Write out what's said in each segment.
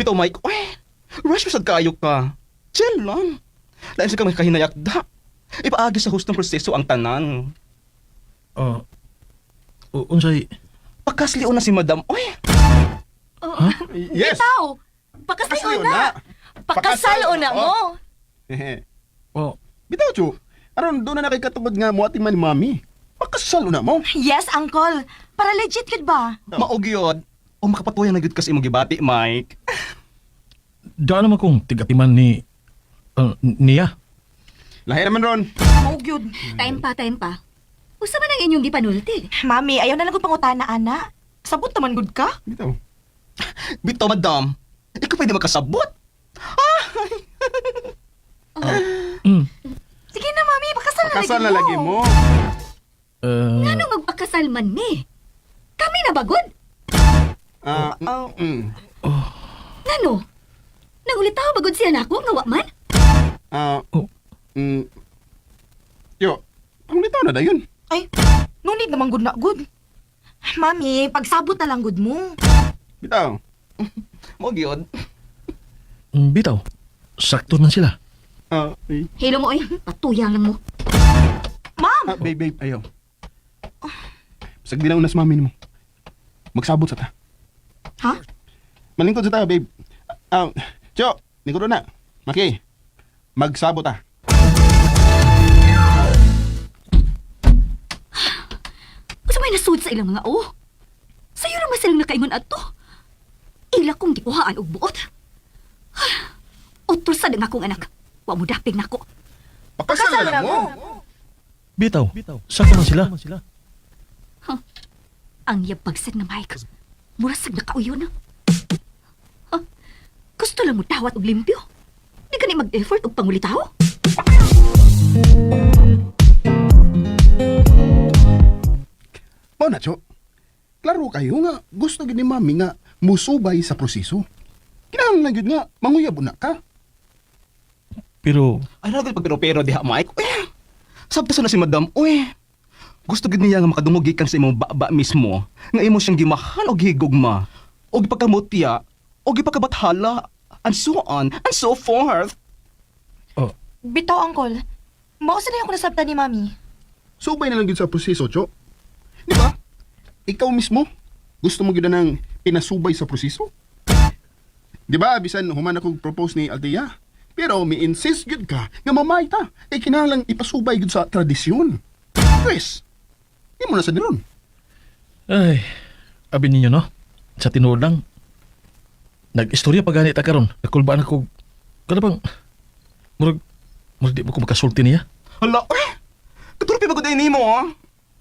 Bitaw, Mike, oy, rush pa sad kaayo ka. Chill lang. Lain sa kang kahinayakda. Ipaagi sa hustong proseso ang tanan. Ah, unsay Pakaslion na si madam, oy. Oh, Yes. Bitaw! Pakasal Pakasal na! Pakasal na mo! Oh, Bitaw, Chu. Aron, doon na nakikatungod nga mo ating man ni Mami. Pakasal na mo. Yes, uncle. Para legit gid ba? Mao gyud. O makapatuyan na gyud ka sa imong gibati, Mike. Daan naman kong tigatiman ni niya. Lahi naman ron. Mao gyud. Time pa, time pa. Usa man ang inyong gipanulti. Mami, ayaw na lang gud pangutana ana. Sabot naman gud ka. Bitaw. Bitaw, madam. Ikaw pwede makasabot. Sige na, mami, pakasal na Pakasal na lagi lagi mo. Ngano magpakasal man ni? Kami na bagod? Ah, Oh. Ngano? Nangulitaw bagod siya nako nga wa man? Ah, Oh. Yo, panglitaw na dayon. Ay, no need naman gud na gud. Mami, pagsabot na lang gud mo. Bitaw. Mao gyud. Bitaw. Sakto man sila. Ah, eh. Hilo mo oy, patuyang lang mo. Ma'am, Ah, babe, babe, ayaw. Bisag di na unas mami nimo. Magsabot sa ta. Ha? Malingkod sa ta, babe. Ah, Cho, lingkod na. Maki, magsabot ta. Usa may nasud sa ilang mga o. Sayo ra man silang nakaingon adto. Ila kong gikuhaan og buot. Utol sad ang akong anak. Wa mo dapig nako. Pakasal na lang mo. Bitaw. Sakto man sila. Ang yabagsag na Mike. Mura sag nakauyon na. Ha? Gusto lang mo dawat og limpyo. Di ka ni mag-effort og pangulitaw. Mao na, Cho. Klaro kayo nga, gusto gid ni mami nga musubay sa proseso. Kinahanglan gyud nga, manguyab na ka. Pero Ay, na pag pero diha, Mike. Uy, sabta sa na si madam, uy. Gusto gid niya nga makadungog gikan sa imong baba mismo, nga imo siyang gimahal og gigugma, og gipagkamutya, og gipakabathala, and so on, and so forth. Oh, Bitaw, uncle. Mao sa ako nasabtan ni mami. Subay na lang gyud sa proseso, Cho. Di ba? Ikaw mismo, gusto mo gyud na ng pinasubay sa proseso? Di ba, bisan human ako propose ni Althea? Pero mi insist gyud ka nga mamay ta. Eh kinahanglan ipasubay gyud sa tradisyon. Pwes, di mo na sa diron. Ay, abi ninyo no? Sa tinuod lang. Nag-istorya pa ganit ta karon. Nakulbaan ako. Kada bang murag murag di mo ko makasulti niya. Hala, uy! Katurpi ba gud ay nimo, ah?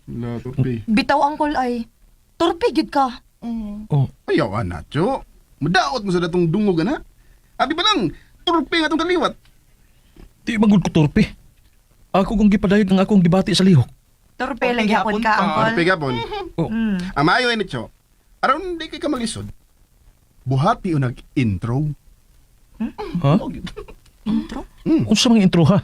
La, turpi. Bitaw, uncle ay. Torpe gyud ka. Oh, Ayaw, ana, Cho. Madaot mo sa datong dungog, ana. Abi ba lang, turpi nga itong kaliwat. Di man gud ko torpe. Ako kung gipadayag ang akong gibati sa lihok. Torpe Torpe lang gyapon gyapon ka, ka. uncle. Turpi gapon. Oh, Ang maayo ini, Cho. Aron di kay ka malisod. Buhati o nag-intro. Ha? Intro? Unsa mang intro ha?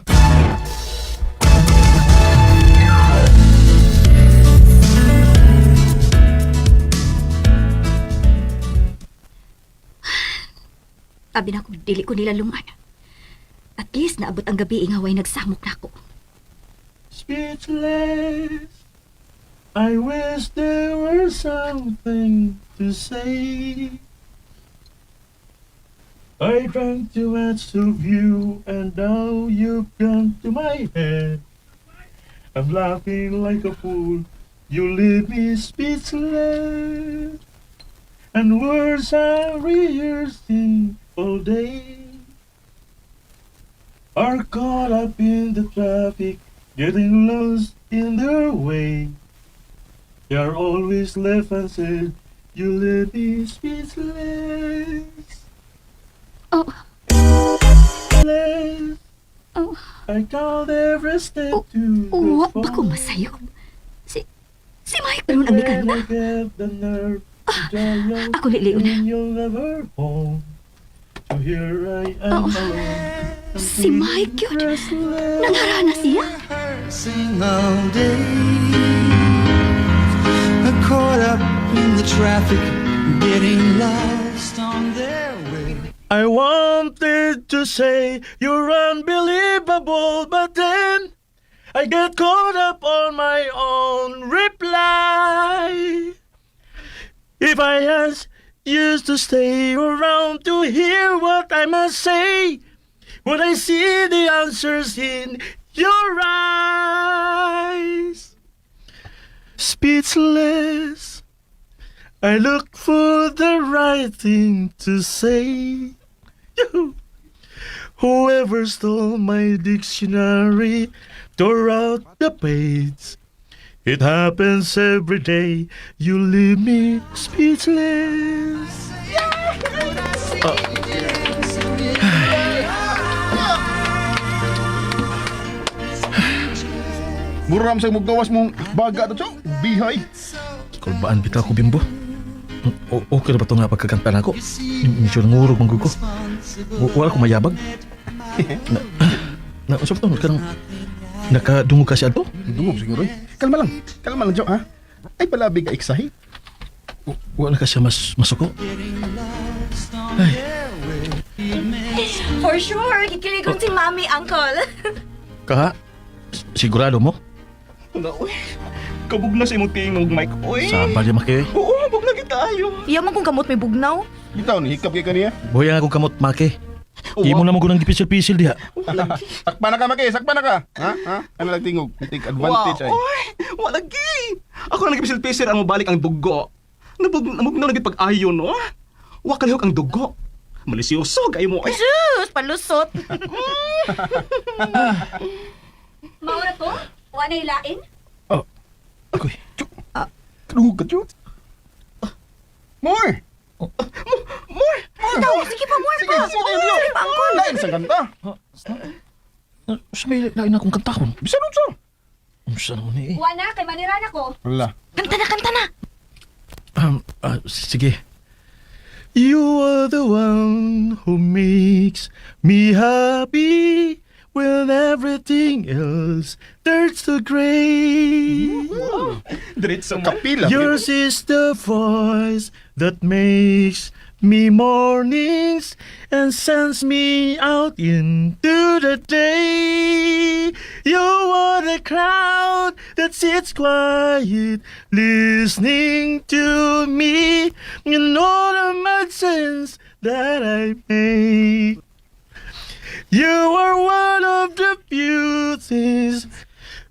Abi na ko, dili ko nila lungan. At least naabot ang gabi nga way nagsamok nako. Speechless. I wish there were something to say. I drank too much of you, and now you've gone to my head. I'm laughing like a fool. You leave me speechless. And words I'm rehearsing all day are caught up in the traffic, getting lost in their way. They are always left unsaid. You leave me speechless. Oh, Less. oh, I count every step to the wa ba ko phone. masayop? Si Mike pa nun ang When mikanta. I get the nerve to dial Ako liliw na. and you'll never home. So here I am Oh. alone. I'm Si Mike yun. restless. Nangarana siya. Single day, caught up in the traffic, getting lost on their way. I wanted to say you're unbelievable, but then I get caught up on my own reply. If I ask you to stay around to hear what I must say, would I see the answers in your eyes? Speechless, I look for the right thing to say. Yoo-hoo. Whoever stole my dictionary tore out the page. It happens every day. You leave me speechless. Mura sa muggawas mong baga to, Cho. Bihay. Kulbaan bitaw ko, Bimbo. Okay na ba ito nga pagkakanta na ako? Medyo nangurog man gud ko. Wala ko mayabag. Na, na, to, kanang nakadungog ka siya ato? Dungog siguro eh. Kalma lang. Kalma lang, Cho, ha? Ay palabi ka eksahi. Wala ka siya mas masuko. Ay, For sure, kikiligon si Mami, Uncle. kaha? Sigurado mo? Wala, uy. Kabog na sa imong tingog, Mike, uy. Sabal yung maki. Oo, bug na kita ayo. Iya man kung gamot may bugnaw. Bitaw ni hikap kay kaniya. Buhay nga akong kamot, Maki. Imo na mo gunang gipisil-pisil diha. Sakpa na ka, Maki. Sakpa na ka. Ha? Ha? Ano lang tingog? Take advantage ay. Uy, wala gi. Ako na nagpisil-pisil ang mabalik ang dugo. Nabug namugnaw na gid pag-ayo no. Wa kalihok ang dugo. Malisyoso kay mo ay. Sus, palusot. Maura to? Wa na ilain? Oh, ako'y. Cho. Kadungog ka, Cho. More! More. Ikaw, sige pa, more Sige, pa. sige, Leo. Sige pa, Uncle. Lain sa kanta. Sa may lain akong kantakon. Bisan unsa. Unsa naman ni eh. Wa na kay maniran ako. Wala. Kanta na, kanta na. Sige. You are the one who makes me happy when everything else turns to gray. Diretso mo. Kapila. Yours is the voice that makes me mornings and sends me out into the day. You are the crowd that sits quiet, listening to me and all the mad sense that I make. You are one of the few things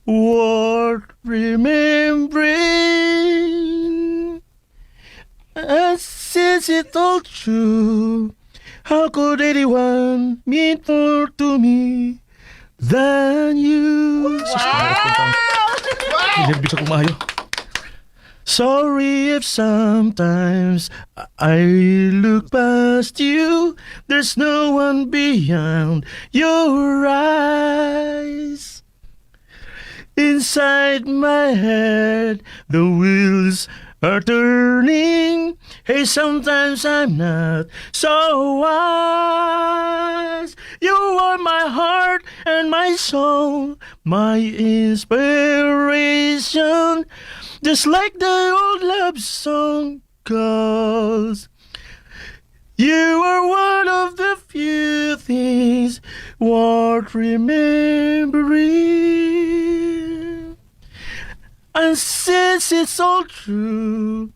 worth remembering. And since it's all true, how could anyone mean more to me than you? Wow! Nervous ako maayo. Sorry if sometimes I look past you. There's no one beyond your eyes. Inside my head, the wheels are turning. Hey, sometimes I'm not so wise. You are my heart and my soul, my inspiration. Just like the old love song goes. You are one of the few things worth remembering. And since it's all true,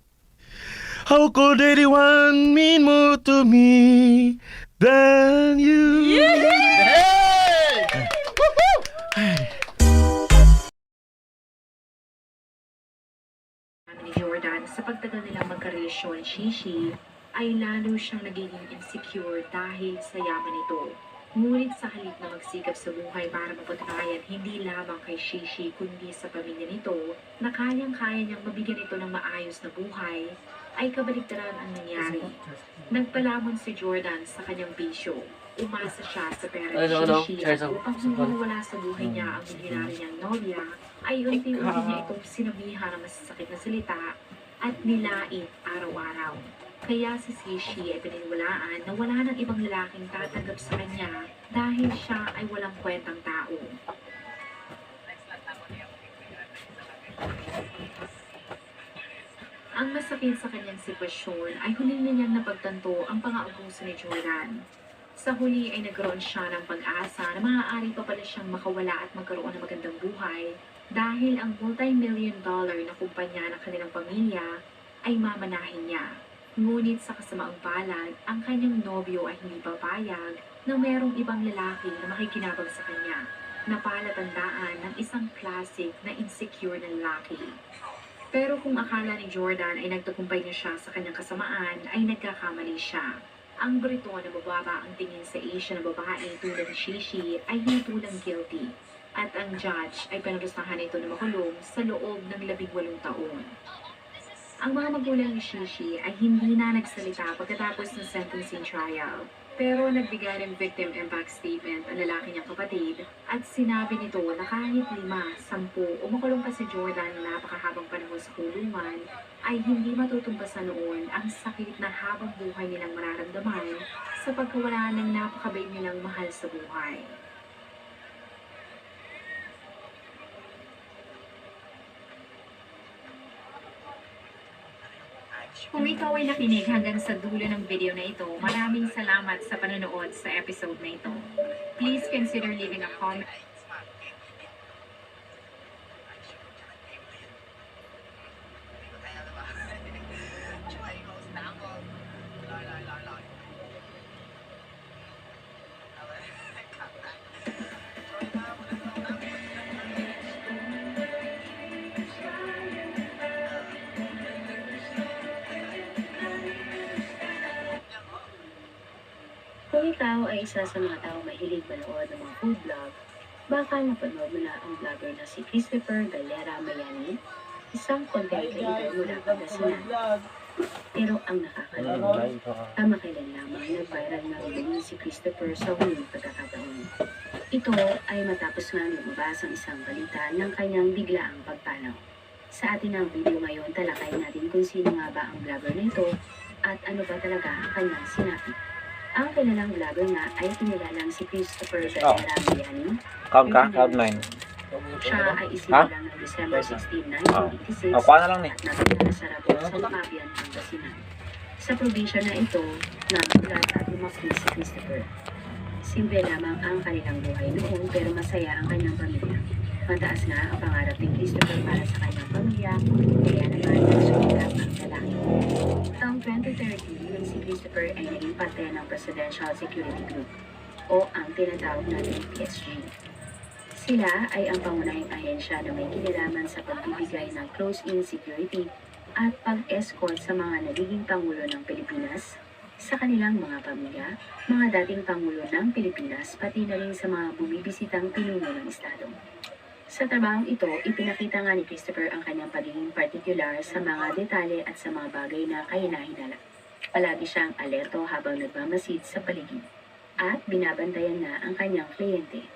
how could anyone mean more to me than you? Hey! Namin ni Jordan sa pagtagal nilang magkarelasyon, Shishi, ay lalo siyang nagiging insecure dahil sa yaman nito. Ngunit sa halip na magsikap sa buhay para mapatunayan hindi lamang kay Shishi kundi sa pamilya nito na kayang-kaya niyang mabigyan ito ng maayos na buhay, ay kabaligtaran ang nangyari. Nagpalamon si Jordan sa kanyang bisyo. Umasa siya sa pera ni Ano, ano? Shishi Cheers, at ako. upang hindi mawala sa buhay niya ang milyonaryo niyang nobya, ay unti-unti niya itong sinabihan ng masasakit na salita at nilait araw-araw. Kaya si Sishi ay pinaniwalaan na wala ng ibang lalaking tatanggap sa kanya dahil siya ay walang kwentang tao. Ang masakit sa kanyang sitwasyon ay huli na niyang napagtanto ang pang-aabuso ni Jordan. Sa huli ay nagkaroon siya ng pag-asa na maaari pa pala siyang makawala at magkaroon ng magandang buhay dahil ang multi-million dollar na kumpanya ng kanilang pamilya ay mamanahin niya. Ngunit sa kasamaang palad, ang kanyang nobyo ay hindi papayag na merong ibang lalaki na makikinabang sa kanya na palatandaan ng isang classic na insecure na lalaki. Pero kung akala ni Jordan ay nagtagumpay na siya sa kanyang kasamaan, ay nagkakamali siya. Ang Brito na mababa ang tingin sa Asia na babae tulad ni Shishi ay hinatulang guilty at ang judge ay pinarusahan ito na makulong sa loob ng 18 taon. Ang mga magulang ni Shishi ay hindi na nagsalita pagkatapos ng sentencing trial. Pero nagbigay ng victim impact statement ang lalaki niyang kapatid at sinabi nito na kahit 5, 10 o makulong pa si Jordan ng napakahabang panahon sa kulungan ay hindi matutumbasan noon ang sakit na habang buhay nilang mararamdaman sa pagkawala ng napakabait nilang mahal sa buhay. Kung ikaw ay nakinig hanggang sa dulo ng video na ito, maraming salamat sa panonood sa episode na ito. Please consider leaving a comment. Kung ikaw ay isa sa mga taong mahilig manood ng mga food vlog, baka napanood mo na ang vlogger na si Christopher Galera Mayani, isang content Hi creator guys, mula welcome to my Pangasinan. vlog. Pero ang nakakalungkot, kamakailan lamang nag-viral na muli si Christopher sa huling pagkakataon. Ito ay matapos nga lumabas ang isang balita ng kanyang biglaang pagpanaw. Sa atin ang video ngayon, talakayin natin kung sino nga ba ang vlogger na ito at ano ba talaga ang kanyang sinabi. Ang kilalang vlogger nga ay kinilalang si Christopher Galera Mayani. Count ka? Count 9. Siya ay isinilang noong December 16, 1986 Oh, kuha na lang ni. at nakilala sa Rabot sa Fabian, Pangasinan. Sa probinsya na ito, namulat at lumaki si Christopher. Simple lamang ang kanilang buhay noon pero masaya ang kanyang pamilya. Mataas nga ang pangarap ni Christopher para sa kanyang pamilya, kaya naman nagsumikap ang lalaki. Taong 2013, nang si Christopher ay naging parte ng Presidential Security Group o ang tinatawag natin PSG. Sila ay ang pangunahing ahensya na may kinalaman sa pagbibigay ng close-in security at pag-escort sa mga nagiging Pangulo ng Pilipinas, sa kanilang mga pamilya, mga dating Pangulo ng Pilipinas, pati na rin sa mga bumibisitang pinuno ng Estado. Sa trabahong ito, ipinakita nga ni Christopher ang kanyang pagiging partikular sa mga detalye at sa mga bagay na kahinahinala. Palagi siyang alerto habang nagmamasid sa paligid at binabantayan na ang kanyang kliyente.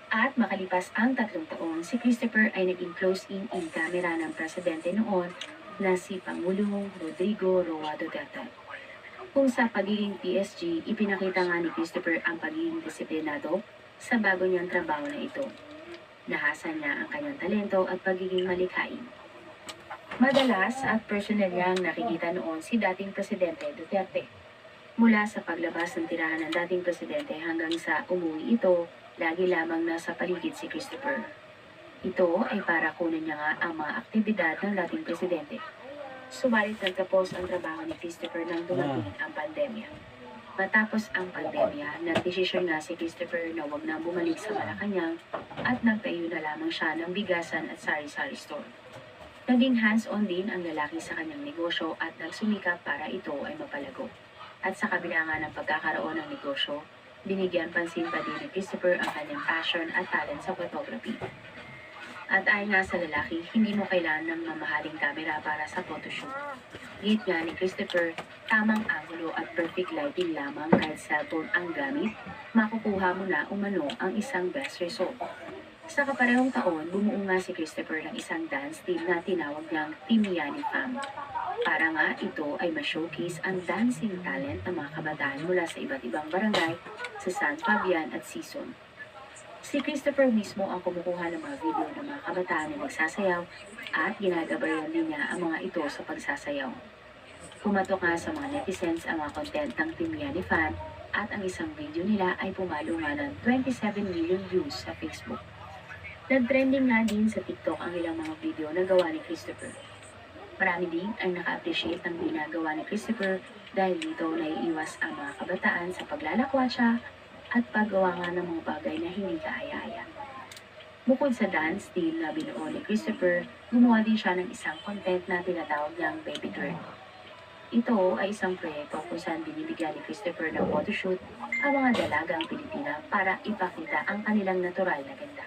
At makalipas ang 3 taon, si Christopher ay naging close-in in camera ng presidente noon na si Pangulong Rodrigo Roa Duterte. Kung sa pagiging PSG, ipinakita nga ni Christopher ang pagiging disiplinado sa bago niyang trabaho na ito. Nahasa niya ang kanyang talento at pagiging malikhain. Madalas at personal niyang nakikita noon si dating Presidente Duterte. Mula sa paglabas ng tirahan ng dating presidente hanggang sa umuwi ito, lagi lamang nasa paligid si Christopher. Ito ay para kunin niya nga ang mga aktibidad ng dating presidente. Subalit nagtapos ang trabaho ni Christopher nang dumating ang pandemya. Matapos ang pandemya, nagdesisyon nga si Christopher na huwag na bumalik sa Malacanang at nagtayo na lamang siya ng bigasan at sari-sari store. Naging hands-on din ang lalaki sa kanyang negosyo at nagsumikap para ito ay mapalago. At sa kabila nga ng pagkakaroon ng negosyo, binigyan pansin pa din ni Christopher ang kanyang passion at talent sa photography. At ayon nga sa lalaki, hindi mo kailangan ng mamahaling kamera para sa photoshoot. Giit nga ni Christopher, tamang angulo at perfect lighting lamang kahit cellphone ang gamit, makukuha mo na umano ang isang best result. Sa kaparehong taon, bumuo nga si Christopher ng isang dance team na tinawag niyang Team Yani Fam. Para nga ito ay ma-showcase ang dancing talent ng mga kabataan mula sa iba't ibang barangay sa San Fabian at Sison. Si Christopher mismo ang kumukuha ng mga video ng mga kabataan na nagsasayaw at ginagabayan din niya ang mga ito sa pagsasayaw. Pumatok nga sa mga netizens ang mga content ng Team Yani Fan at ang isang video nila ay pumalo nga ng 27 million views sa Facebook. Nag-trending nga din sa TikTok ang ilang mga video na gawa ni Christopher. Marami din ang naka-appreciate ang ginagawa ni Christopher dahil dito naiiwas ang mga kabataan sa paglalakwatsa at paggawa nga ng mga bagay na hindi kaaya-aya. Bukod sa dance team na binuo ni Christopher, gumawa din siya ng isang content na tinatawag niyang Baby Girl. Ito ay isang proyekto kung saan binibigyan ni Christopher ng photoshoot ang mga dalagang Pilipina para ipakita ang kanilang natural na ganda.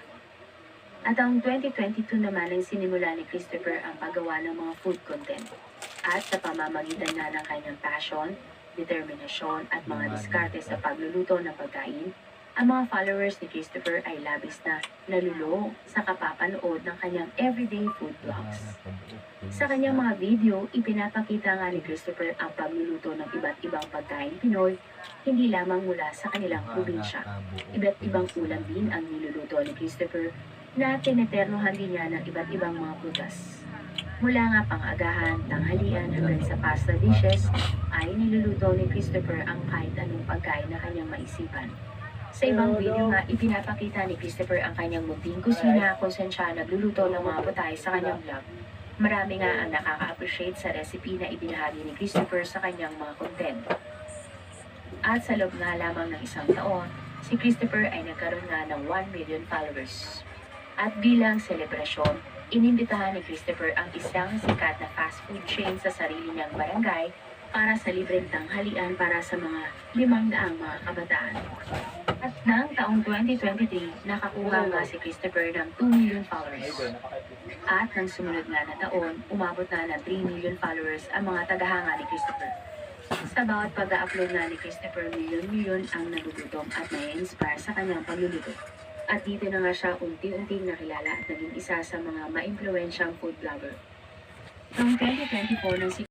At ang 2022 naman ay sinimula ni Christopher ang paggawa ng mga food content. At sa pamamagitan nga ng kanyang passion, determinasyon at mga diskarte sa pagluluto ng pagkain, ang mga followers ni Christopher ay labis na nalulong sa kapapanood ng kanyang everyday food vlogs. Sa kanyang mga video, ipinapakita nga ni Christopher ang pagluluto ng iba't ibang pagkain Pinoy, hindi lamang mula sa kanilang probinsya. Iba't ibang ulam din ang niluluto ni Christopher na tineternohan din niya ng iba't ibang mga prutas. Mula nga pang-agahan, tanghalian hanggang sa pasta dishes ay niluluto ni Christopher ang kahit anong pagkain na kanyang maisipan. Sa ibang video nga, ipinapakita ni Christopher ang kanyang munting kusina kung saan siya nagluluto ng mga putahe sa kanyang vlog. Marami nga ang nakaka-appreciate sa recipe na ibinahagi ni Christopher sa kanyang mga content. At sa loob nga lamang ng isang taon, si Christopher ay nagkaroon nga ng 1 million followers. At bilang selebrasyon, inimbitahan ni Christopher ang isang sikat na fast food chain sa sarili niyang barangay para sa libreng tanghalian para sa mga 500 mga kabataan. At noong taong 2023, nakakuha nga si Christopher ng 2 million followers. At nang sumunod nga na taon, umabot na ng 3 million followers ang mga tagahanga ni Christopher. Sa bawat pag-upload nga ni Christopher, milyon-milyon ang nagugutom at nai-inspire sa kanyang pagluluto. At dito na nga siya unti-unting nakilala at naging isa sa mga maimpluwensyang food vlogger. Noong 2024, nang si